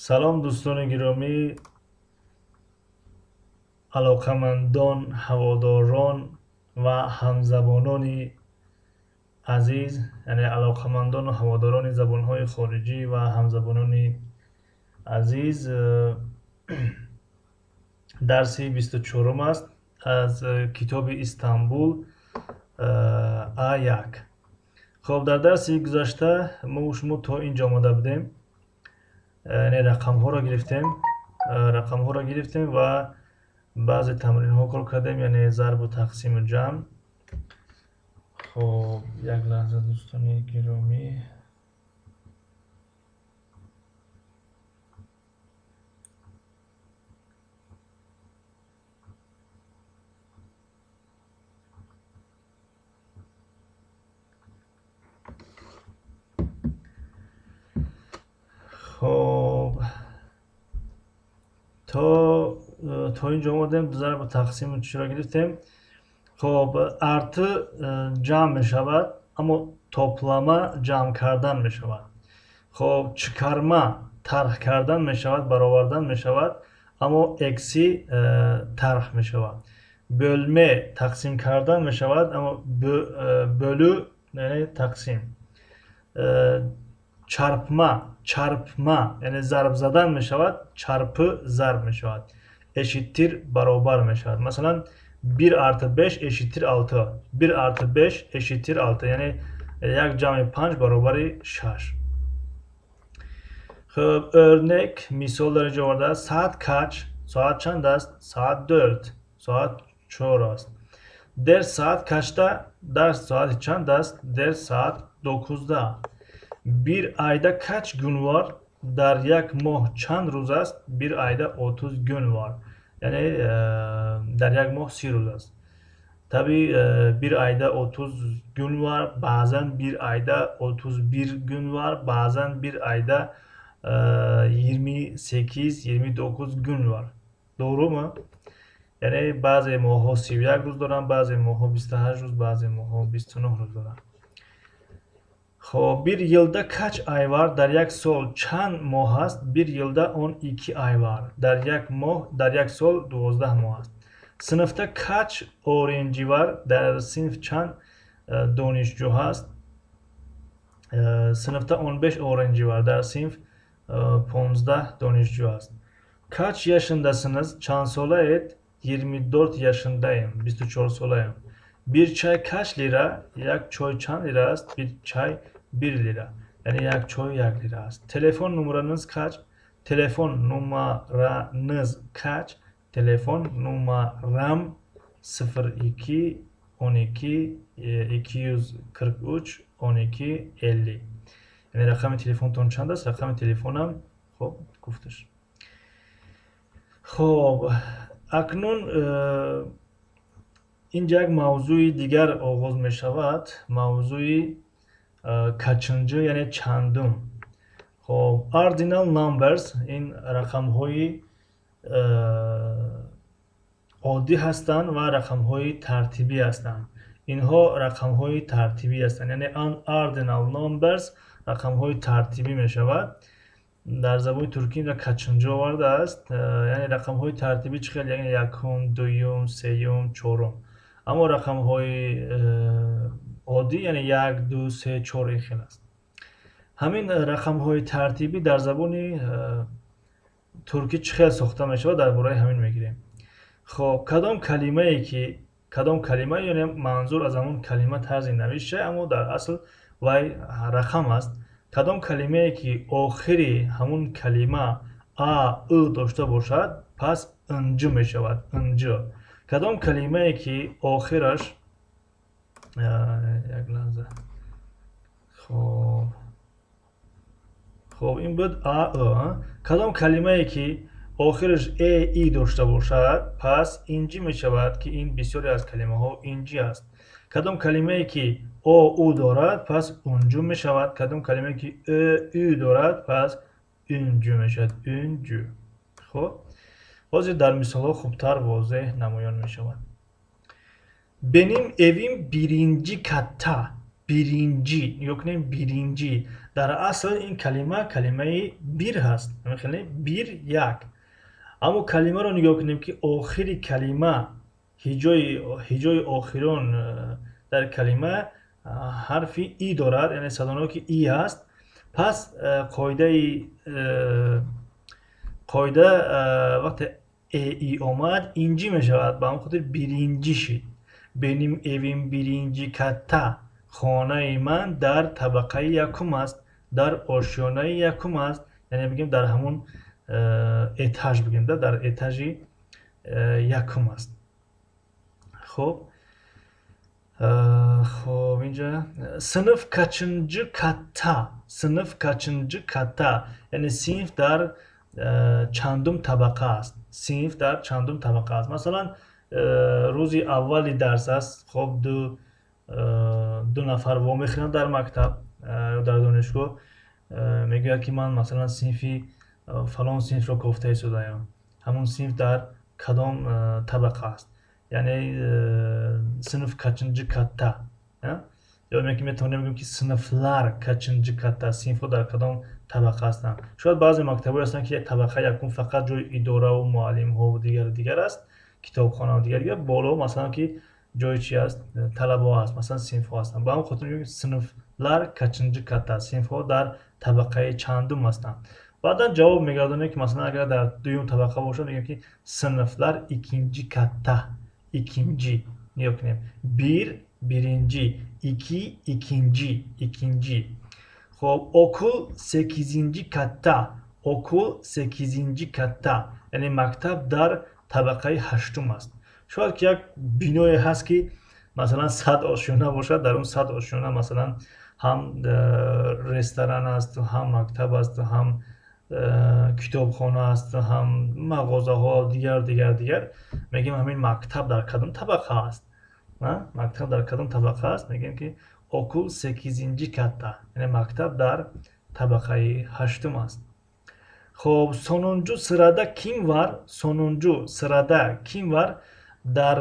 Салом, дӯстони гиромӣ, алоқамандон, ҳаводорон ва ҳамзабонони азиз, яъне алоқамандону ҳаводорони забонҳои хориҷӣ ва ҳамзабонони азиз. Дарси 24-ум аст аз китоби Истанбул А1. Хоб, дар дарси гузашта мо шумо то ин ҷо омада будем, яъне рақамҳоро гирифтем ва баъзе тамринҳо кор кардем, яъне зарбу тақсиму ҷамъ. Хоб, як лаҳза, дӯстони гиромӣ. Хоб, то ин ҷо омадем, зарбу тақсиму чиро гирифтем. Хоб, artı ҷамъ мешавад, аммо toplama ҷамъ кардан мешавад. Хоб, çıkarma тарҳ кардан мешавад, баровардан мешавад, аммо eksi тарҳ мешавад. Bölme тақсим кардан мешавад, аммо bölü, яъне тақсим. Çarpma, çarpma, яъне зарб задан мешавад, çarpı зарб мешавад. Eşittir баробар мешавад. Масалан, bir artı beş eşittir altı, bir artı beş eşittir altı, яъне як ҷамъи панҷ баробари шаш. Хуб, örnek, мисол дар инҷо овардааст. Saat kaç? Соат чанд аст? Saat dört, соат чор аст. Ders saat kaçta? Дарс соати чанд аст? Ders saat dokuzda. Bir ayda kaç gün var? Дар як моҳ чанд рӯз аст? Bir ayda otuz gün var, яъне дар як моҳ 30 рӯз аст. Tabii bir ayda 30 gün var, баъзан bir ayda 31 gün var, баъзан bir ayda 28, 29 gün var. Doğru mu? Яъне баъзе моҳҳо 31 рӯз доранд, баъзе моҳҳо 28 рӯз, баъзе моҳҳо 29 рӯз доранд. Хоб, bir yılda kaç ay var? Дар як сол чанд моҳ аст? Bir yılda 12 ay var. Дар як моҳ, дар як сол 12 моҳ аст. Sınıfta kaç öğrenci var? Дар синф чанд донишҷӯ ҳаст? Sınıfta 15 öğrenci var. Дар синф 15 донишҷӯ аст. Kaç yaşındasınız? Чанд солаед? 24 yaşındayım, 24 солаем. Bir çay kaç lira? Як чой чанд лира аст? Bir çay 1 lira, яъне як чой 1 лира аст. Telefon numaranız kaç? Telefon numaranız kaç? Telefon numaram 02 12 243 12 50. Яъне рақами телефонтон чанд аст? Рақами телефонам, хоб, гуфташ. Хоб, акнун инҷа як мавзӯи дигар оғоз мешавад, мавзӯи kaçıncı, яъне чандум. Хоб, ordinal numbers, ин рақамҳои оддӣ ҳастанд ва рақамҳои тартибӣ ҳастанд. Инҳо рақамҳои тартибӣ ҳастанд, яъне ordinal numbers рақамҳои тартибӣ мешавад. Дар забони туркӣ инро kaçıncı овардааст. Яъне рақамҳои тартибӣ чӣ хел? Яъне якум, дуюм, сеюм, чорум. Аммо рақамҳои оддӣ, яъне як, ду, се, чор, ин хел аст. Ҳамин рақамҳои тартибӣ дар забони туркӣ чӣ хел сохта мешавад, дар бораи ҳамин мегирем. Хоб, кадом калимае ки, кадом калима, яъне манзур аз ҳамон калима тарзи навишта, аммо дар асл вай рақам аст. Кадом калимае ки охири ҳамун калима а, ы дошта бошад, пас ıncı мешавад, ıncı. Кадом калимае ки охираш, як лаҳза, хоб, ин буд а, ы. Кадом калимае ки охираш э, и дошта бошад, пас incı мешавад, ки ин бисёре аз калимаҳо incı аст. Кадом калимае ки о, у дорад, пас uncu мешавад. Кадом калимае ки э, ü дорад, пас üncü мешавад, üncü. Хоб, ҳозир дар мисолҳо хубтар возеҳ намоён мешавад. Benim evim birinci katta. Birinci, нигоҳ кунем, birinci. Дар асл ин калима калимаи bir ҳаст. Bir, як. Аммо калимаро нигоҳ кунем, ки охири калима, ҳиҷои охирон дар калима ҳарфи и дорад, яъне садоноки и ҳаст. Пас қоида вақте и омад, инҷи мешавад. Ба ҳамон хотир birinci шид. Benim evim birinci katta. Хонаи ман дар табақаи якум аст, дар ошёнаи якум аст. Яъне бигем дар ҳамон этаж, бигем да, дар этажи якум аст. Хоб, хоб, инҷа sınıf kaçıncı katta, sınıf kaçıncı katta, яъне синф дар чандум табақа аст, синф дар чандум табақа аст. Масалан, рӯзи аввали дарс аст. Хоб, ду нафар вомехӯранд дар мактаб ё дар донишгоҳ. Мегӯяд, ки ман масалан синфи фалон синфро кофта истодаам, ҳамон синф дар кадом табақа аст, яъне sınıf kaçıncı katta. Ё метавонем бигӯем, ки sınıflar kaçıncı katta, синфҳо дар кадом табақа ҳастанд. Шояд баъзе мактабҳое ҳастанд, ки табақаи якум фақат ҷои идораву муаллимҳову дигару дигар аст, китобхонаву дигар дигар. Боло масалан ки ҷои чи аст, талабаҳо аст, масалан синфҳо ҳастанд. Ба ҳамон хотир мегӯем sınıflar kaçıncı katta, синфҳо дар табақаи чандум ҳастанд. Баъдан ҷавоб мегардонем, ки масалан агар дар дуюм табақа бошад, мегӯем, ки sınıflar ikinci katta. Ikinci, нигоҳ кунем, bir birinci, iki ikinci, ikinci. Хоб, okul sekizinci katta, okul sekizinci katta, яъне мактаб дар табақаи ҳаштум аст. Шояд ки як биное ҳаст, ки масалан 100 ошёна бошад. Дар он 100 ошёна масалан ҳам ресторан аст, ҳам мактаб аст, ҳам китобхона аст, ҳам мағозаҳо, дигар, дигар, дигар. Мегӯем, ҳамин мактаб дар кадом табақа аст, мактаб дар кадом табақа аст? Мегӯем, ки okul sekizinci katta, яъне мактаб дар табақаи ҳаштум аст. Хоб, sonuncu sırada kim var, sonuncu sırada kim var? Дар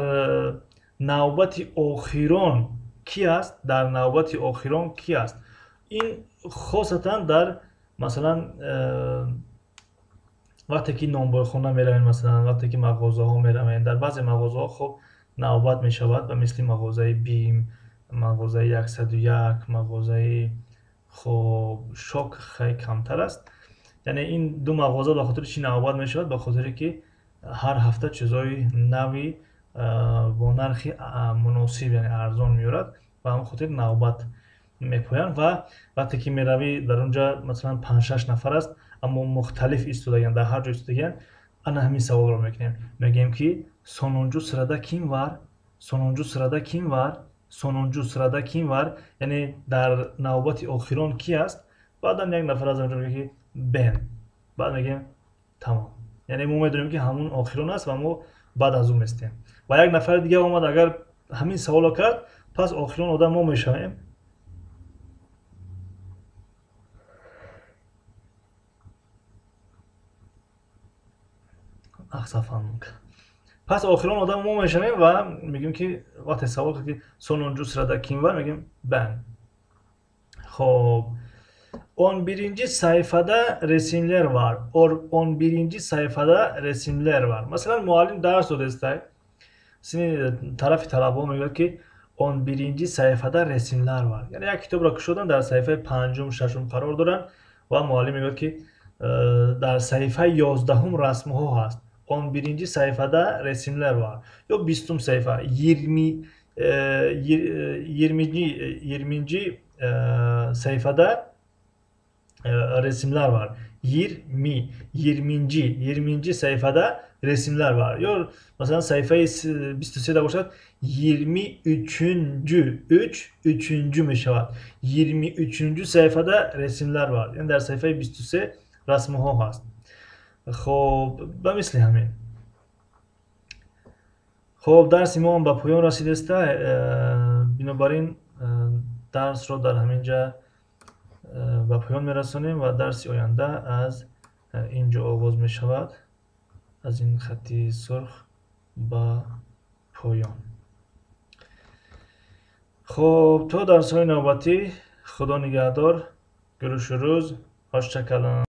навбати охирон ки аст, дар навбати охирон ки аст? Ин хосатан дар масалан вақте ки нонбойхона меравем, масалан вақте ки мағозаҳо меравем, дар баъзе мағозаҳо хоб навбат мешавад, ба мисли мағозаи Бим, мағозаи 101, мағозаи хоб Шок хеле камтар аст. Яъне ин ду мағоза ба хотири чӣ навбат мешавад? Ба хотире ки ҳар ҳафта чизҳои нави бо нархи муносиб, яъне арзон меорад. Ба ҳамон хотир навбат мепоянд. Ва вақте ки меравӣ, дар он ҷа масалан панҷ-шаш нафар аст, аммо мухталиф истодагианд, дар ҳар ҷо истодагианд. Ана ҳамин саволро мекунем, мегӯем, ки sonuncu sırada kim var, sonuncu sırada kim var, sonuncu sırada kim var, яъне дар навбати охирон ки аст? Баъдан як нафар аз онҷо мегӯяд, ки ben. Баъд мегӯем тамом, яъне мо медонем, ки ҳамун охирон аст ва мо баъд аз ӯ местем. Ва як нафари дигар омад, агар ҳамин саволро кард, пас охирон одам мо мешавем. Пас охирон одам мо мешавем ва мегӯем, ки вақте савол кард, ки sonuncu sırada kim var, мегӯем ben. Хоб, 11. Sayfada resimler var, 11. Sayfada resimler var. Масалан, муаллим дарс додестай, сини тарафи талабаҳо мегӯяд, ки 11. Sayfada resimler var. Яъне як китобро кушодан, дар саҳифаи панҷум, шашум қарор доранд ва муаллим мегӯяд, ки дар саҳифаи 11-ум расмҳо ҳаст. 11. Sayfada resimler var. Ё 20-ум саҳифа, 20-инчи sayfada resimler var. 20, 20-inci, 20-inci sayfada resimler var. Ё масалан саҳифаи 23-да бошад, 23-үнчү, үч, үчүнчү мешавад. 23-үнчү sayfada resimler var. Яъне дар саҳифаи 23 расмҳо ҳаст. Хоб, ба мисли ҳамин. Хоб, дарси мо ба поён расидааст. Бинобар ин дарсро дар ҳамин ҷа ба поён мерасонем ва дарси оянда аз ин ҷо оғоз мешавад, аз ин хати сурх ба поён. Хуб, то дарсҳои навбатӣ, Худо нигаҳдор, гурӯшу рӯз, hoşça kalın.